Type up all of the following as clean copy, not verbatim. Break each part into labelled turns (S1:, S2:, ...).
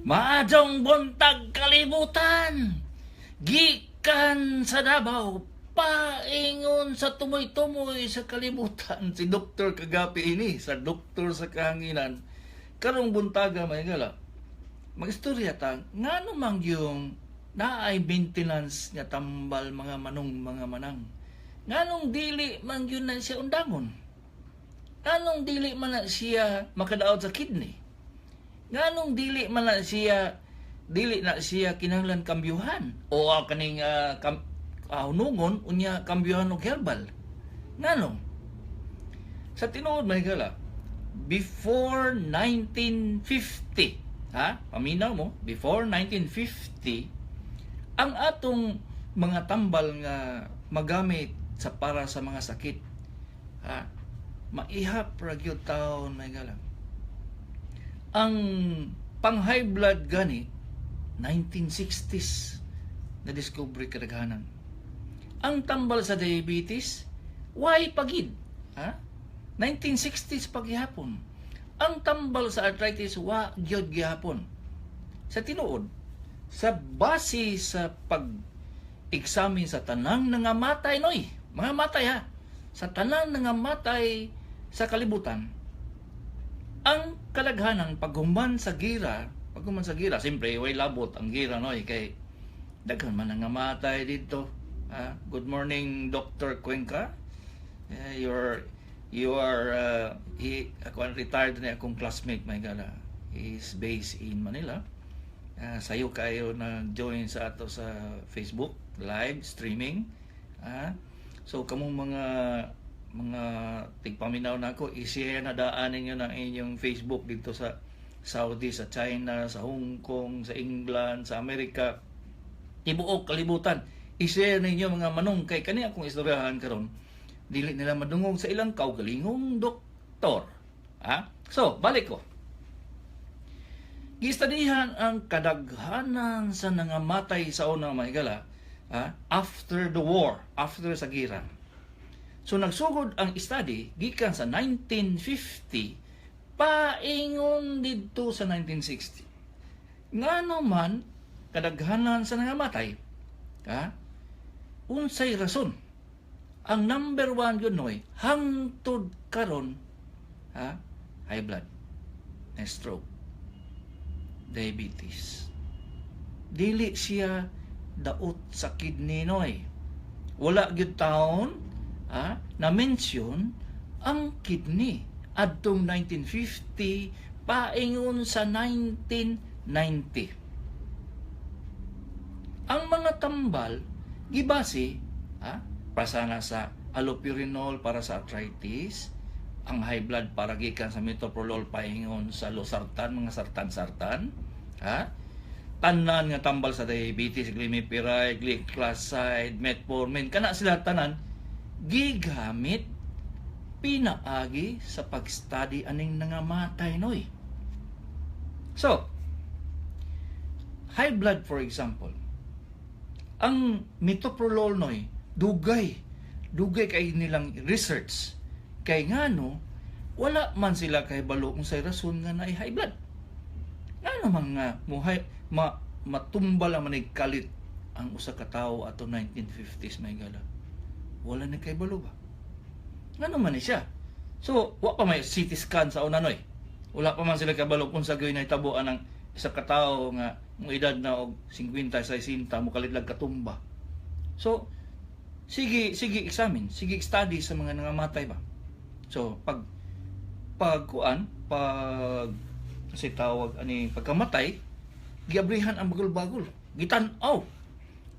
S1: Maayong buntag, kalibutan! Gikan sa Davao, paingon sa tumoy-tumoy sa kalibutan. Si Dr. Kagapi ini, sa Doktor sa Kahanginan. Karong buntaga, mga higala, magistorya ta, ngano man yung naay maintenance nga tambal, mga manong, mga manang? Nganong dili man yun na siya undangon? Nganong dili man na siya makadaot sa kidney? Nganong dili man na siya, dili na siya kinahanglan kambyuhan o kaning hunungon unya kambyuhan og herbal? Nganong? Sa tinuod, mga higala, before 1950, ha, paminaw mo, before 1950, ang atong mga tambal nga magamit sa para sa mga sakit, ha, maihap ra gyud taon, mga higala. Ang pang high blood gani, 1960s na discovery kadaghanan. Ang tambal sa diabetes, why pagid, ha, 1960s paghihapon. Ang tambal sa arthritis, wa gyud gihapon. Sa tinuod, sa base sa pag-examine sa tanang nangamatay, noy, mga matay ha, sa tanang nangamatay sa kalibutan, ang kalaghanan paghuman sa gira, siyempre way labot ang gira, noy, kay daghan man nangamatay dito. Ah, good morning, Dr. Cuenca. You are he ako ang retired na akong classmate, mga higala. He is based in Manila. Sayo kayo na join sa ato sa Facebook live streaming. So kamong mga tigpaminaw nako, i-share na daan ninyo ng inyong Facebook dito sa Saudi, sa China, sa Hong Kong, sa England, sa Amerika, tibuok kalibutan. I-share ninyo, mga manong, kay kani akong istoryahan karon dili nila madungog sa ilang kaugalingong doktor. Ha? So, balik ko. Gistudihan ang kadaghanan sa nangamatay sa una, mga higala, ha, after the war, after sa gira. So nagsugod ang study gikan sa 1950 paingon didto sa 1960. Ngano man kadaghanan sa nangamatay? Ha? Unsay rason? Ang number one yun, noy, hangtod karon, ha, high blood, na stroke, diabetes. Dili siya daot sa kidney, noy. Wala gyud taon, ha, na mention ang kidney adtong 1950 paingon sa 1990. Ang mga tambal gibase, ha, para sana sa allopurinol para sa arthritis, ang high blood para gikan sa metoprolol paingon sa losartan, mga sartan-sartan, ha? Tanan nga tambal sa diabetes, glimepiride, gliclazide, metformin, kana sila tanan gigamit pinaagi sa pag-study aning nangamatay, noy. So, high blood, for example, ang metoprolol, noy, dugay dugay kay nilang research kay ngano wala man sila kay balo kung say rason nga naay high blood. Ngano man nga mo ma, matumbal ang manig kalit ang usa ka tawo ato 1950s, mga higala? Wala na kay balo ba ngano man ni siya. So wa pa may CT scan sa una, noy. Wala pa man sila kabalo kung sa gawin nahitabo ang isa ka tawo nga mo edad na og 50, 60, mo kalit lang katumba. So sige sige examine, sige study sa mga nangamatay ba. So pag pag kuan, pag kasi tawag ani, pagkamatay, giabrihan ang bagol-bagol, gitan-aw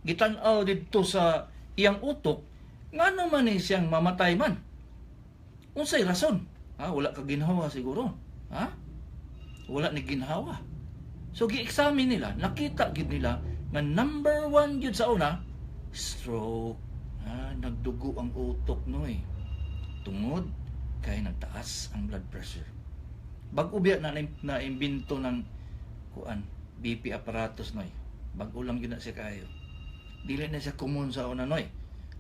S1: gitan-aw didto sa iyang utok, ngano man ni siyang mamatay man, unsay rason, ha? Wala ka ginhawa siguro, ha, wala ni ginhawa. So gi-examine nila, nakita gid nila nga number one gyud sa una, stroke. Ha, nagdugo ang utok, noy, tungod kay nagtaas ang blood pressure. Bag-o biya na na imbento ng kuan, BP apparatus, noy. Bag-o lang gyud na siya kaayo. Dili na siya common sa una, noy.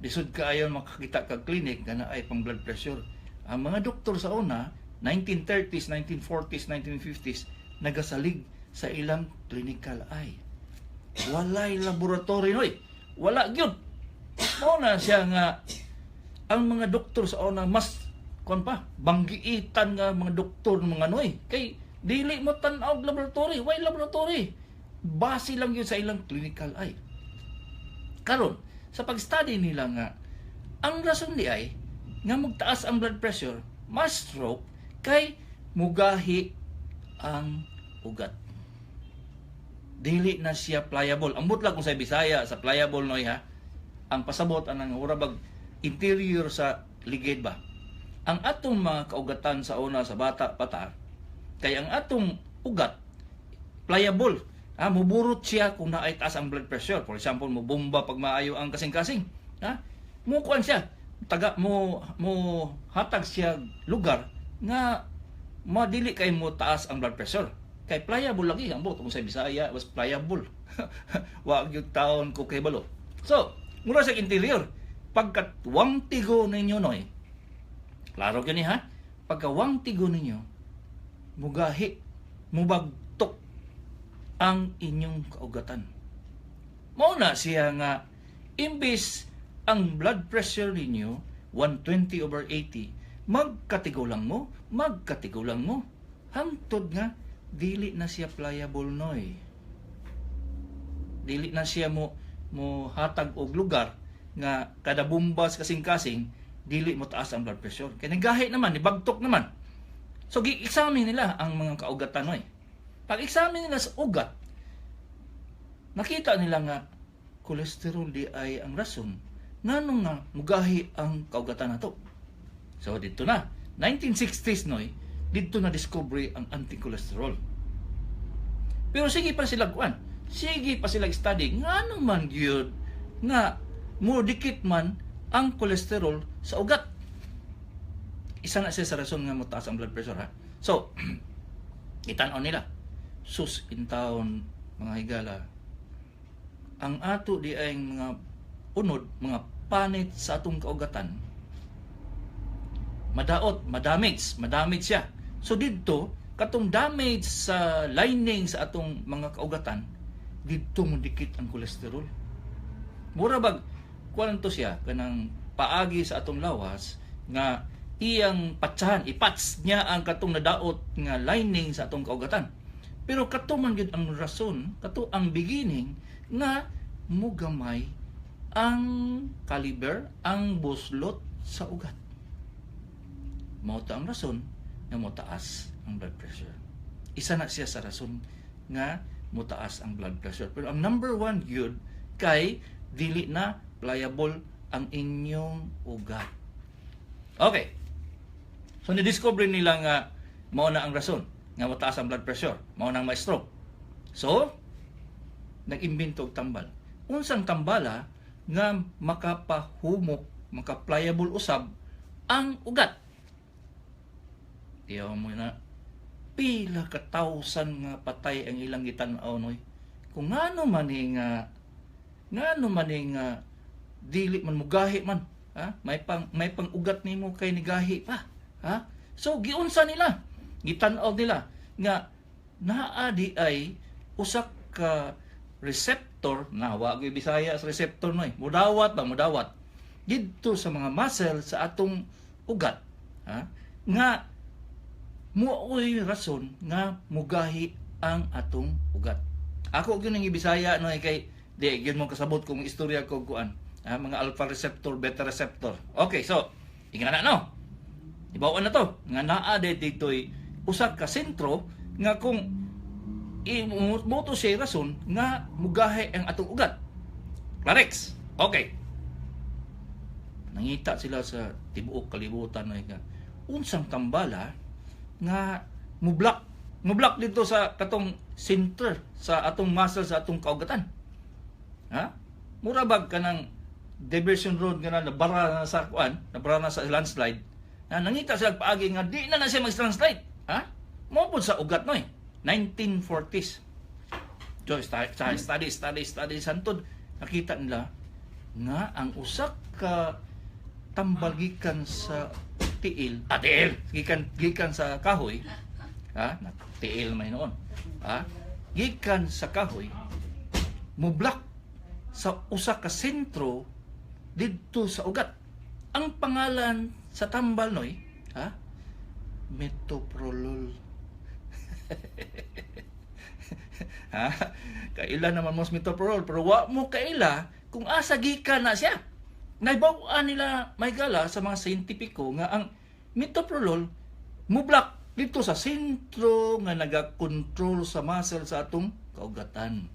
S1: Lisod kaayo makakita kag clinic nga naay pang blood pressure. Ang mga doktor sa una, 1930s, 1940s, 1950s, nagasalig sa ilang clinical eye. Walay laboratory, noy. Wala gyud. Mao na siya nga ang mga doktor sa una mas kon pa banggiitan nga mga doktor, mga noy, kay dili mo tan-aw og laboratory, way laboratory, base lang yun sa ilang clinical eye. Karon, sa pag-study nila nga ang rason di ay nga magtaas ang blood pressure, mas stroke, kay mugahi ang ugat, dili na siya pliable. Ambot lang kung sa Bisaya sa pliable, noy, ha. Ang pasabot anang ura bag interior sa ligid ba. Ang atong mga kaugatan sa una, sa bata pata, kay ang atong ugat pliable. Ha, muburot siya kung naay taas ang blood pressure. For example, mubumba pag maayo ang kasing-kasing. Ha? Mukuan siya. Taga mo mo hatag siya lugar nga madili kay mo taas ang blood pressure. Kay pliable lagi. Ambot kung sa Bisaya was pliable. Wa gyud taon ko kay balo. So, mura sa interior. Pagkat wang tigo ninyo, noy. Klaro gyud ni, ha. Pagka wang tigo ninyo, mugahi, mubagtok ang inyong kaugatan. Mao na siya nga imbis ang blood pressure ninyo 120 over 80, magkatigulang mo, magkatigulang mo, hangtod nga dili na siya pliable, noy. Dili na siya mo mo hatag og lugar nga kada bumbas kasing-kasing dili mo taas ang blood pressure. Kay nagahi naman, nibagtok naman. So gi-examine nila ang mga kaugatan, noy. Pag-examine nila sa ugat, nakita nila nga cholesterol di ay ang rason nganong nga mugahi ang kaugatan nato. So dito na, 1960s, noy, dito na discovery ang anti-cholesterol. Pero sige pa sila kuan, sige pa sila study ngano man gyud nga modikit man ang cholesterol sa ugat. Isa na siya sa rason nga motaas ang blood pressure, ha. So, itan-aw nila. Sus, intawon, mga higala. Ang ato di ay mga unod, mga panit sa atong kaugatan, madaot, madamage, madamage siya. So didto, katong damage sa lining sa atong mga kaugatan, didto mo dikit ang kolesterol. Mura bag kuan to siya kanang paagi sa atong lawas nga iyang patsahan, ipats niya ang katong nadaot nga lining sa atong kaugatan. Pero kato man gyud ang rason, kato ang beginning nga mugamay ang caliber, ang buslot sa ugat. Mao to ang rason nga motaas ang blood pressure. Isa na siya sa rason nga motaas ang blood pressure. Pero ang number one gyud kay dili na pliable ang inyong ugat. Okay. So ni-discover nila nga mao na ang rason nga motaas ang blood pressure, mao nang ma-stroke. So, nag-imbento og tambal. Unsang tambala nga makapahumok, maka-pliable usab ang ugat? Tiyaw mo na pila ka thousand nga patay ang ilang gitan-aw, noy. Kung ngano man ni nga dili man mugahi man, ha? May pang ugat nimo kay nigahi pa, ha? So giunsa nila? Gitan-aw nila nga naa di ay usa ka receptor na wa gyud Bisaya sa receptor, noy. Mudawat ba, mudawat didto sa mga muscle sa atong ugat, ha? Nga mo'y rason nga mugahi ang atong ugat. Ako gyud ang Bisaya, no, kay di gyud mo kasabot kung istorya ko kuan. Ha, mga alpha receptor, beta receptor. Okay, so ingana no. Ibawan na to nga naa de dito'y usa ka sentro nga kung mo to siya rason nga mugahi ang atong ugat. Clarex. Okay. Nangita sila sa tibuok kalibutan na nga unsang tambala nga mublock dito sa katong center sa atong muscle sa atong kaugatan. Ha? Mura bag kanang diversion road nga na nabara na sa kuan, nabara na sa landslide. Na nangita sila paagi nga di na na siya mag-landslide. Ha? Mao pud sa ugat, noy. 1940s. So, study, study, study, study, santod nakita nila nga ang usa ka tambal gikan sa tiil, ah, tiil, gikan gikan sa kahoy, ha, na tiil may noon. Ha? gikan sa kahoy mo-block sa usa ka sentro didto sa ugat. Ang pangalan sa tambal noy, ha? Metoprolol. Ha? Kaila naman mo sa metoprolol, pero wa mo kaila kung asa gikan na siya. Naibaw-an nila, mga higala, sa mga siyentipiko nga ang metoprolol mo-block dito sa sentro nga nagakontrol sa muscle sa atong kaugatan.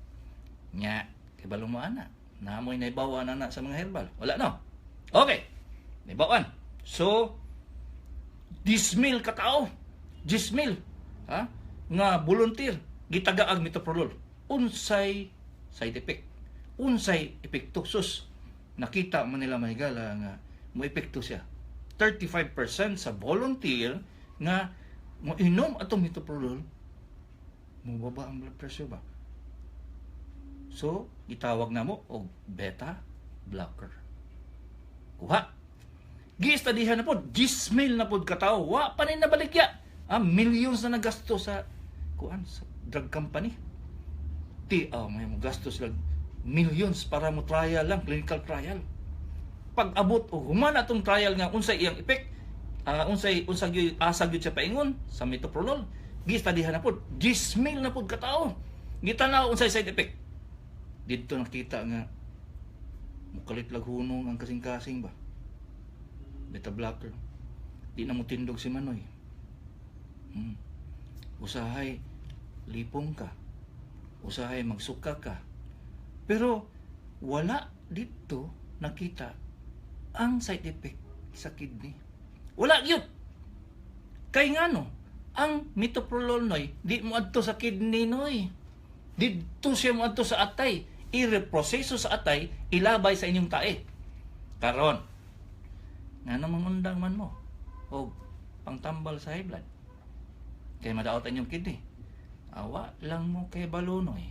S1: Nya, kibalo mo ana. Namoy naibaw-an ana sa mga herbal. Wala, no? Okay. Naibaw-an. So, 10,000 katao. 10,000. Ha? Nga volunteer. Gitagaag metoprolol. Unsay side effect? Unsay epekto? Sus, nakita man nila, mga higala, nga mo epekto siya. 35% sa volunteer nga mo inom atong metoprolol, mo baba ang blood pressure ba. So, gitawag na mo og beta blocker. Kuha. Gi-studyhan na pod, 10,000 na pod katawo, wa pa ni nabaligya. Ah, millions na nagasto sa kuan, sa drug company. Ti oh, may mo gasto sila millions para mo trial lang, clinical trial. Pag abot o human atong trial nga unsay iyang effect, unsay unsa gyud, asa gyud siya paingon sa metoprolol, gi-studyhan na pod, 10,000 na pod katawo. Gitanaw unsay side effect. Didto nakita nga mukalit lag hunong ang kasing-kasing ba. Beta blocker. Di na mo tindog si Manoy. Usahay lipong ka. Usahay magsuka ka. Pero wala dito nakita ang side effect sa kidney. Wala gyud. Kay ngano? Ang metoprolol noy di mo adto sa kidney noy. Didto siya mo adto sa atay. I-reproseso sa atay, ilabay sa inyong tae. Karon, ngano mangundang man mo og pangtambal sa high blood? Kay madaot ang inyong kidney. Awa lang mo kay balonoy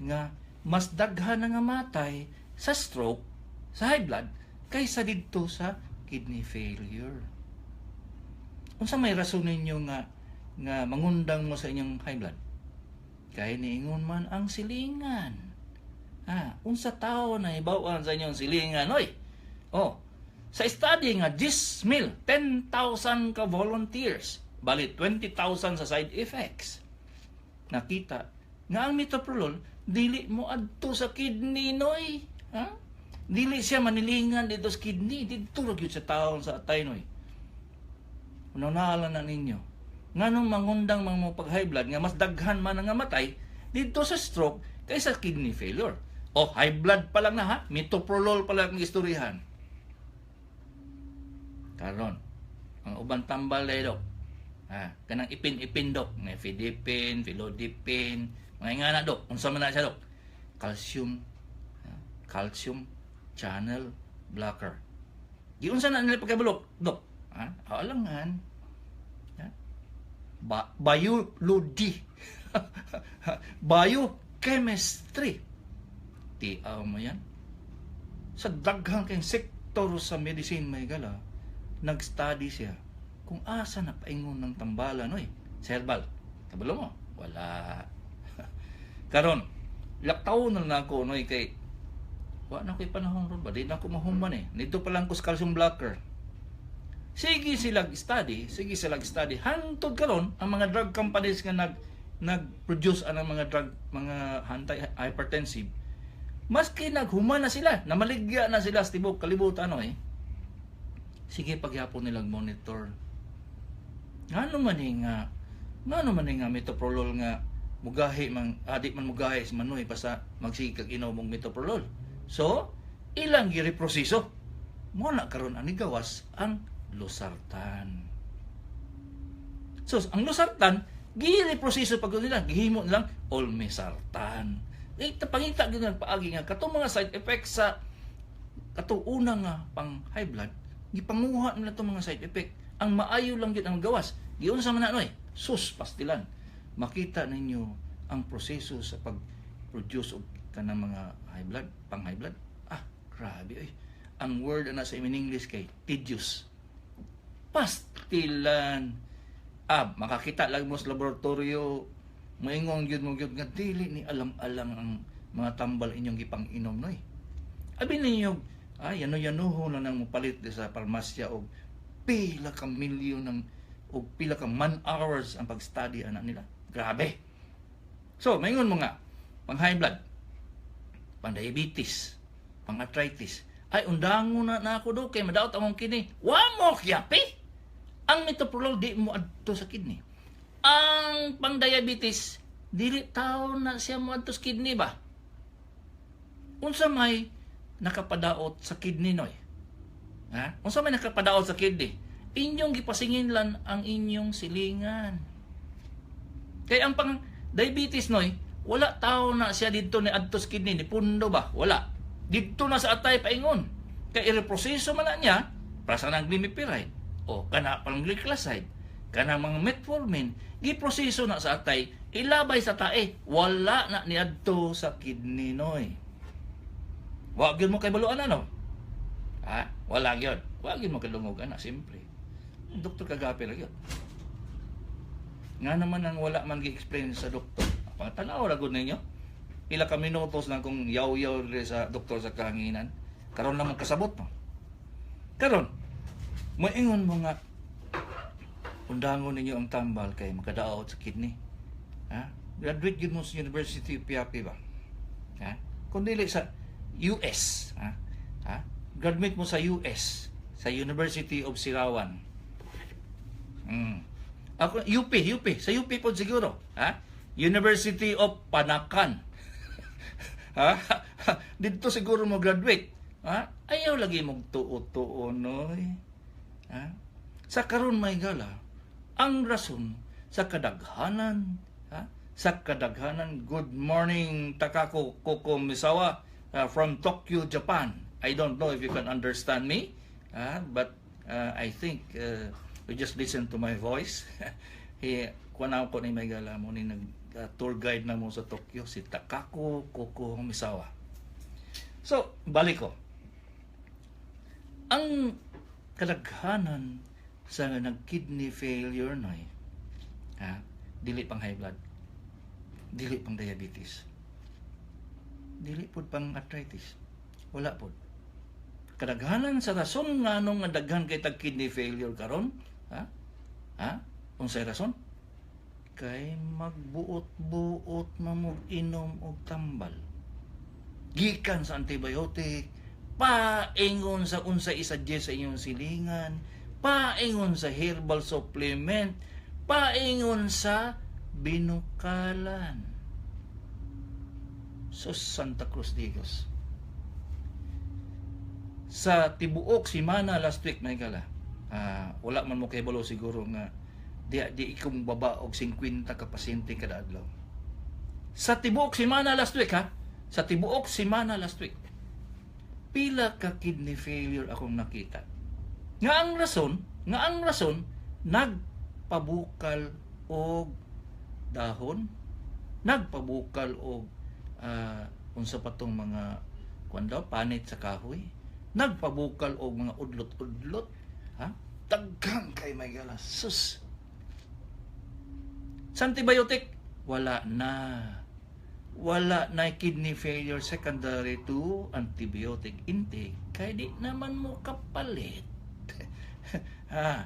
S1: nga mas daghan na nga matay sa stroke, sa high blood, kaysa didto sa kidney failure. Unsa may rason ninyo nga mangundang mo sa inyong high blood? Kay niingon man ang silingan. Ah, unsa tao na hibaw-an sa inyong silingan, oy? Oh, sa study nga 10,000, 10,000 ka volunteers, bali 20,000 sa side effects. Nakita nga ang metoprolol dili mo adto sa kidney noy. Ha? Dili siya manilingan dito sa kidney, didto ra gyud sa taon sa atay noy. Unawaan na ninyo. Nganong mangundang mga mo pag high blood nga mas daghan man ang matay didto sa stroke kaysa kidney failure? O high blood pa lang na ha, metoprolol pa lang ang istoryahan. Karon, ang uban tambal dahil, dok. Ha, kanang ipin-ipin, dok, nifedipine, felodipine, mga ingana, dok, unsa man na siya, dok? Calcium, ha, calcium channel blocker. Giunsa na nila pagkabulok, dok? Ha? Alangan. Ha? Biology. Biochemistry. Tiaw mo yan. Sa daghang kay sektor sa medicine, mga higala, nag-study siya kung asa na paingon ng tambala noy sa herbal. Kabalo mo? Wala. Karon, laktaw na lang ako noy kay wa na ko'y panahon ron ba? Di na ako mahuman eh. Nito pa lang ko sa calcium blocker. Sige sila study, sige sila study. Hangtod karon ang mga drug companies nga nag-produce anang mga drug, mga anti-hypertensive, maski naghuman na sila, namaligya na sila sa tibok kalibutan no eh. Sige pagyapon nilang monitor. Ngano man ni nga metoprolol nga mugahi man adi man mugahi si manoy basta magsige kag inom og metoprolol? So, ilang gireproseso. Mo na karon ang nigawas ang losartan. So, ang losartan, gireproseso pag nila, gihimo nilang olmesartan. Eh, pangita gyud ang paagi nga katong mga side effects sa katong una nga pang high blood, gipanguha nila itong mga side effect. Ang maayo lang gyud ang gawas. Giunsa man na noy? Sus, pastilan. Makita ninyo ang proseso sa pag-produce og kanang mga high blood, pang high blood. Ah, grabe oy. Ang word na sa in English kay tedious. Pastilan. Ah, makakita lang mo sa laboratorio. Moingon gyud mo gyud nga dili ni alang-alang ang mga tambal inyong gipang-inom, noy. Abi ninyo, ay, yano-yanoho na nang mopalit di sa parmasya og pila ka milyon ng og pila ka man hours ang pag-study ana nila. Grabe. So, maingon mo nga, pang high blood, pang diabetes, pang arthritis, ay undangon na na ako do kay madaot among kidney. Wa mo kyapi. Ang metoprolol di mo adto sa kidney. Ang pang diabetes dili taw na siya mo adto sa kidney ba? Unsa may nakapadaot sa kidney, noy? Ha? Unsa may nakapadaot sa kidney? Inyong gipasinginlan ang inyong silingan. Kay ang pang diabetes, noy, wala tao na siya didto ni adto sa kidney ni pundo ba? Wala. Didto na sa atay paingon. Kay ireproseso man na niya para sa nang glimepiride o kana pang gliclazide, kana mga metformin, giproseso na sa atay, ilabay sa tae, wala na niadto sa kidney, noy. Wa gyud mo kay baluan ano? Ha? Wala gyud. Wa gyud mo kadungog ana, simple. Doktor kagapi ra gyud. Nga naman ang wala man gi-explain sa doktor. Pangtanaw ra gud ninyo. Pila ka minutos lang kung yaw-yaw diri sa doktor sa kahanginan. Karon lang mo kasabot mo. Karon, moingon mo nga undangon ninyo ang tambal kay makadaot sa kidney. Ha? Graduate gyud mo sa University of Piapi ba? Ha? Kung dili sa US, ha? Ha? Graduate mo sa US, sa University of Sirawan. Ako UP, UP, sa UP po siguro, ha? University of Panacan. Ha? Dito siguro mo graduate. Ha? Ayaw lagi mong tuo-tuo, noy. Ha? Sa karon may gala, ang rason sa kadaghanan, ha? Sa kadaghanan, good morning, Takako Koko Misawa from Tokyo, Japan. I don't know if you can understand me, but I think you just listen to my voice. He, kuha na ako ni may gala mo ni nag tour guide na mo sa Tokyo, si Takako Koko Misawa. So, balik ko. Ang kadaghanan sa nag-kidney failure na, ha, dili pang high blood, dili pang diabetes, dili pud pang arthritis, wala pud. Kadaghanan sa rason nga anong nga daghan kay tag kidney failure karon, ha? Ha? Unsay rason? Kay magbuot-buot mamog inom og tambal. Gikan sa antibiotic, paingon sa unsa isuggest sa inyong silingan, paingon sa herbal supplement, paingon sa binukalan. So Santa Cruz Digos. Sa tibuok simana last week may gala. Wala man mo kay balo siguro nga di di ikong baba og 50 ka pasyente kada adlaw. Sa tibuok simana last week, ha. Sa tibuok simana last week. Pila ka kidney failure akong nakita. Nga ang rason nagpabukal og dahon, nagpabukal og unsa pa tong mga kuan daw, panit sa kahoy, nagpabukal og mga udlot-udlot, ha? Daghan kay may gala. Sus. Sa antibiotic, wala na. Wala na kidney failure secondary to antibiotic intake. Kay di naman mo kapalit. Ha?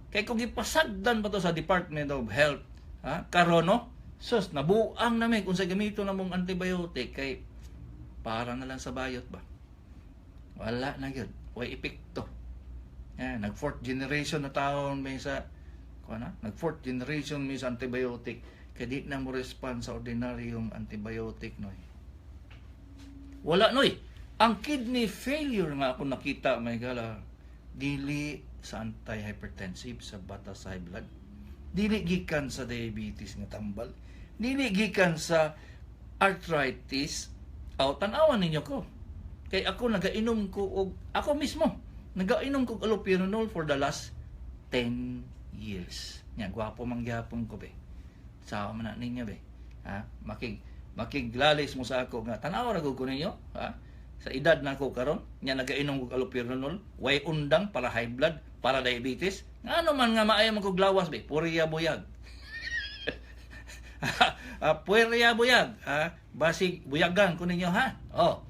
S1: Kay kung ipasagdan pa to sa Department of Health, ha? Karon no? Sus, nabuang namin kung sa gamito na mong antibiotic kay para na lang sa bayot ba. Wala na gyud. Way epekto. Yan, nag fourth generation na taon may sa kuan na, nag fourth generation may sa antibiotic kay di na mo respond sa ordinaryong antibiotic, noy. Wala, noy. Ang kidney failure nga ako nakita may gala dili sa antihypertensive, sa bata sa high blood. Dili gikan sa diabetes nga tambal. Dili gikan sa arthritis. Aw, tan-awan ninyo ko. Kay ako nagainom ko og ako mismo nagainom ko og allopurinol for the last 10 years. Nya gwapo man gyapon ko be. Sawa man na ninyo be. Ha? Makiglalis mo sa ako nga tan-aw ra gud ko ninyo, ha? Sa edad na ako karon, nya nagainom og allopurinol, way undang para high blood, para diabetes. Ngano man nga maayo man kog lawas be, puriya buyag. Puwerya buyag, ha? Basig buyagan ko ninyo, ha? Oh.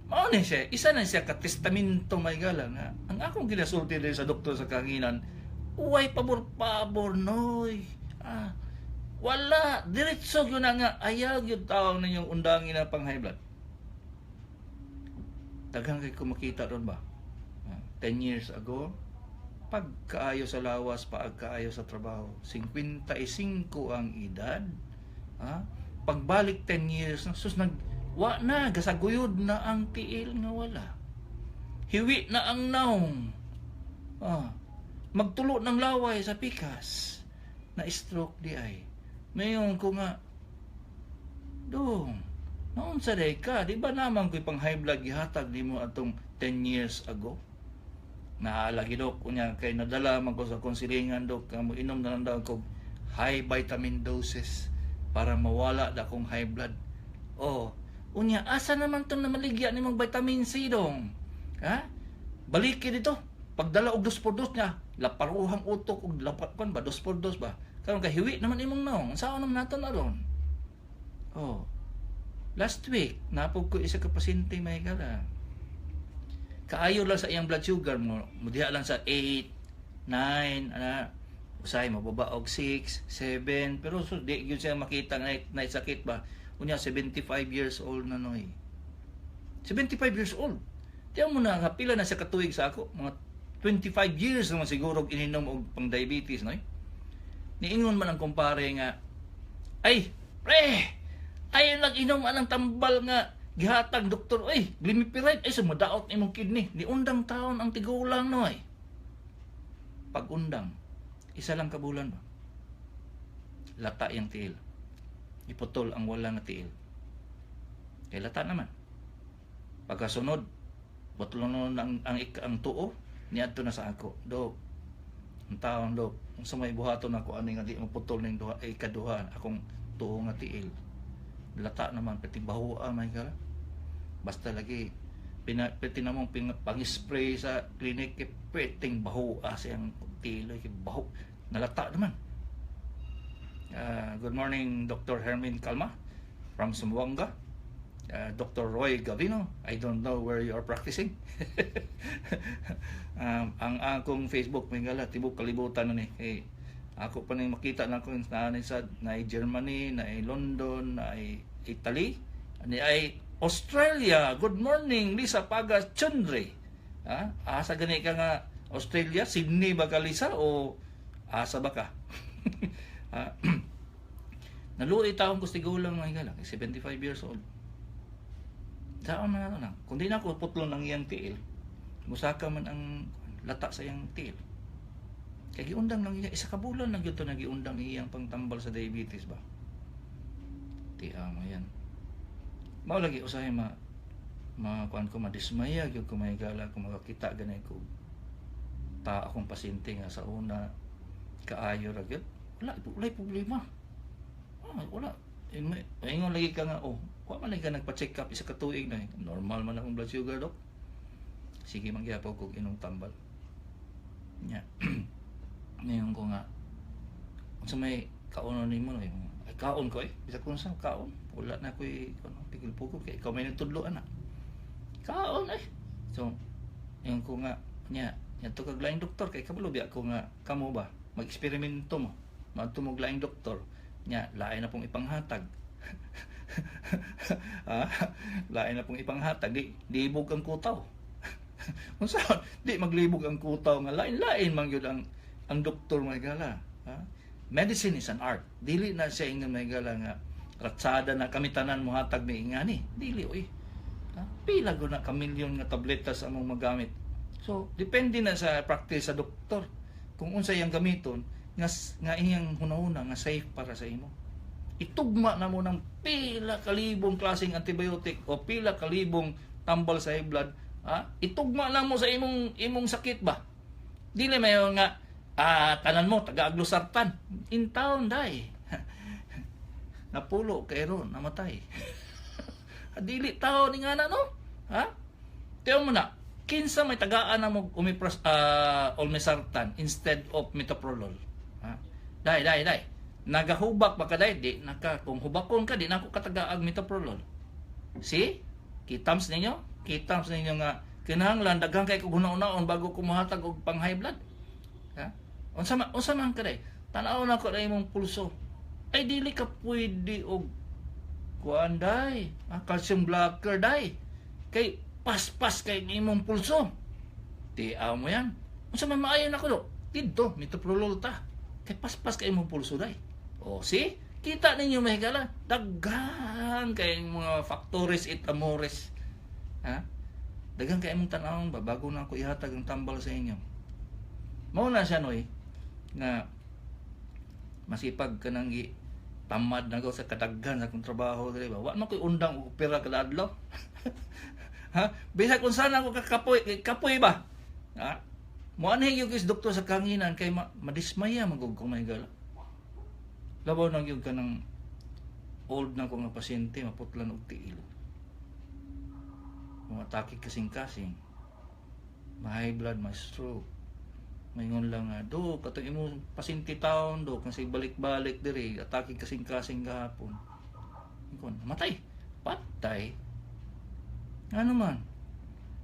S1: Mao ni siya, isa na siya ka testamento, mga higala, nga ang akong ginasulti din sa doktor sa kahanginan, uway pabor-pabor noy. Ah, wala, diretso gyud na nga ayaw gyud tawo ninyong undangin na pang high blood. Daghan kay ko makita ron ba? Ah, 10 years ago, pagkaayo sa lawas, pagkaayo sa trabaho. 55 ang edad. Ha? Pagbalik 10 years, sus nag wa na gasaguyod na ang tiil nga wala. Hiwi na ang naong. Ah, magtulo ng laway sa pikas. Na stroke di ay. Mayon ko nga, "Dong, naunsa day ka? Di ba naman ko'y pang high blood gihatag nimo atong 10 years ago?" Naalagi, dok, unya kay nadala man ko sa konsilingan, dok, mo inom na lang daw ko high vitamin doses para mawala da akong high blood. Oh, unya asa naman tong namaligya nimong vitamin C, dong? Ha? Baliki dito. Pagdala og dos por dos niya, laparuhang utok og lapat kon ba dos por dos ba? Karon kay hiwi naman imong naong. Unsaon naman nato na ron? Oh. Last week, napog ko isa ka pasyente, mga higala. Kaayo lang sa iyang blood sugar mo, mudiha lang sa 8, 9, ana, usahay mababa og 6, 7, pero so, di gyud siya makita nga na sakit ba. Unya 75 years old na noy. 75 years old. Tiyan mo na nga pila na siya katuig sa ako, mga 25 years naman siguro ininom og pang diabetes noy. Niingon man ang kumpare nga, "Ay, pre, ay nag-inom anang tambal nga gihatag doktor, ay, glimepiride, ay sumadaot imong kidney." Niundang taon ang tigulang noy. Pag-undang, isa lang ka bulan ba? Lata yung tiil. Iputol ang wala nga tiil. Kay lata naman. Pagkasunod, butlo ang, ang tuo, niadto na sa ako. "Dok, ang taon, dok, unsa may buhaton ako ani nga di maputol ning duha ay kaduha akong tuo nga tiil? Lata naman, pati bahoa may kala. Basta lagi pina pati namong ping, pang-spray sa clinic kay pweteng bahoa siyang tiil kay baho nalata naman." Good morning, Dr. Hermin Kalma from Zamboanga. Dr. Roy Gavino, I don't know where you are practicing. Ang akong Facebook may gala tibok kalibutan na ni. Eh, ako pa ning makita na ko na sa na Germany, na London, na Italy, ni ay Australia. Good morning, Lisa Pagas Chundre. Ha? Asa gani ka nga Australia? Sydney ba ka, Lisa, o asa ba ka? Ah, naluoy taon ko sa tigulang, mga higala, 75 years old. Saan man ano lang. Kung di na ako putlon ang iyang tiil, musaka man ang lata sa iyang tiil. Kay giundang lang iya, isa ka bulan lang gyud to nagiundang iyang pangtambal sa diabetes ba. Tiya mo yan. Mao lagi usahay ma ma kuan ko, madismaya gyud ko, mahigala, kung makakita ganay ko ta akong pasyente nga sa una kaayo ra gyud, wala wala problema. Ah, wala. Ingon lagi ka nga, "Oh, wa man lagi ka nagpa-check up isa ka tuig na." "Normal man akong blood sugar, dok." "Sige man gyapon kog inom tambal." Nya. Ngayon ko nga, "Unsa may kaonon nimo?" "Ay, kaon ko eh. Bisag kung sa kaon. Wala na ko'y ano, pigil pugol kay ikaw may nagtudlo ana. Kaon eh." So, ingon ko nga, "Nya, nya to kag laing doktor kay kabalo biya ko nga kamo ba mag-eksperimento mo. Maadto mo og laing doktor. Nya, lain na pong ipanghatag. Ah, lain na pong ipanghatag, di libog ang kutaw." Unsa di maglibog ang kutaw nga lain-lain man gyud ang doktor, mga higala. Ha? Medicine is an art. Dili na siya ingon, mga higala, nga ratsada na kami tanan mohatag may ingani. Dili oy. Ha? Pila gud na ka milyon nga tabletas ang among magamit. So, depende na sa practice sa doktor kung unsa iyang gamiton nga nga iyang hunahuna nga safe para sa imo. Itugma na mo ng pila kalibong klaseng antibiotic o pila kalibong tambal sa high blood, ha? Itugma lang mo sa imong imong sakit ba. Dili mayo nga tanan mo taga og losartan. In town day. Napulo kay ron namatay. Dili tao ni nga na no? Ha? Tiyan mo na, kinsa may tagaan na mo omepras olmesartan instead of metoprolol? Ha? Dai, dai, dai. Nagahubak ba ka day? Di naka kung hubakon ka, di nako katagaag metoprolol. See? Kitams ninyo? Kitams ninyo nga kinahanglan daghan kay kog huna-hunaon bago ko mohatag og pang high blood. Ha? Unsa man ka day? Tan-aw na ko na imong pulso. Ay, dili ka pwede og kuan day, ah, calcium blocker day. Kay paspas kay imong pulso. Tiaw mo yan. Unsa man maayo nako do? Didto, metoprolol ta. Kay paspas kay imong pulso day. O, see? Kita ninyo, mga higala, daghan kay mga factores et amores. Ha? Daghan kay imong tan-awon ba bago na ako ihatag ang tambal sa inyo. Mao na siya, noy, nga masipag ka nang gi tamad na ko sa kadaghan sa akong trabaho diri ba. Wa man ko'y undang og opera kada adlaw. Ha? Bisag kung sana ako kakapoy, kay kapoy ba? Ha? Mo anhi gyud is doktor sa kahanginan kay madismaya man gud ko, mga higala. Labaw na gyud ka ng old na ko nga pasyente, maputlan og tiil. Mga atake kasing-kasing. Ma high blood, ma stroke. Maingon lang nga, "Do, katong imo pasyente taon, do, kasi balik-balik diri, atake kasing-kasing gahapon." Ingon, "Matay." Patay. Ano man?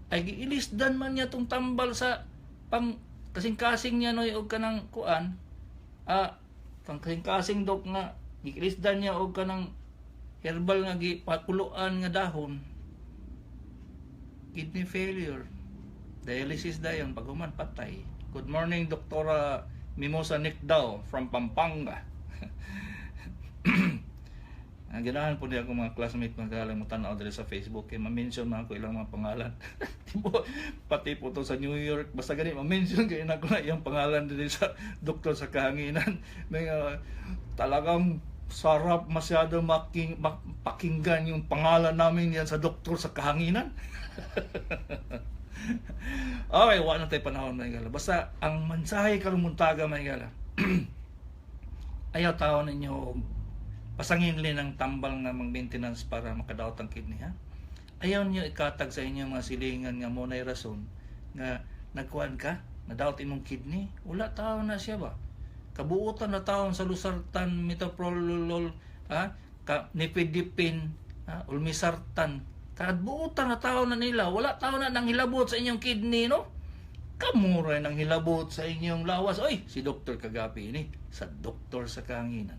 S1: Ay, giilisdan man niya tong tambal sa pang kasing-kasing niya, noy, og kanang kuan. Ah, pang kasing-kasing, dok, nga giilisdan niya og kanang herbal nga gipakuluan nga dahon. Kidney failure. Dialysis dayon, paghuman patay. Good morning, Doktora Mimosa Nicdao from Pampanga. Ang ganahan po niya akong mga classmate magalang mo tanaw diri sa Facebook kay ma-mention man ako ilang mga pangalan. Tipo, pati po to sa New York, basta gani ma-mention kay nako na iyang pangalan diri sa Doktor sa Kahanginan. May talagang sarap masyado pakinggan yung pangalan namin yan sa Doktor sa Kahanginan. Okay, wala na tayo panahon, mga higala. Basta ang mensahe karong buntaga, mga higala. Ayaw tao ninyo og pasanginlin ang tambal nga mang maintenance para makadaot ang kidney, ha. Ayaw niyo ikatag sa inyong mga silingan nga mo na'y rason nga nagkuan ka, nadaot imong kidney. Wala tao na siya ba? Kabuutan na taon sa losartan, metoprolol, ha? Ka, nifedipine, ha? Olmesartan. Kabuutan na tao na nila. Wala tao na nang hilabot sa inyong kidney, no? Kamuray nang hilabot sa inyong lawas. Oy, si Dr. Kagapi ini sa Doktor sa Kahanginan.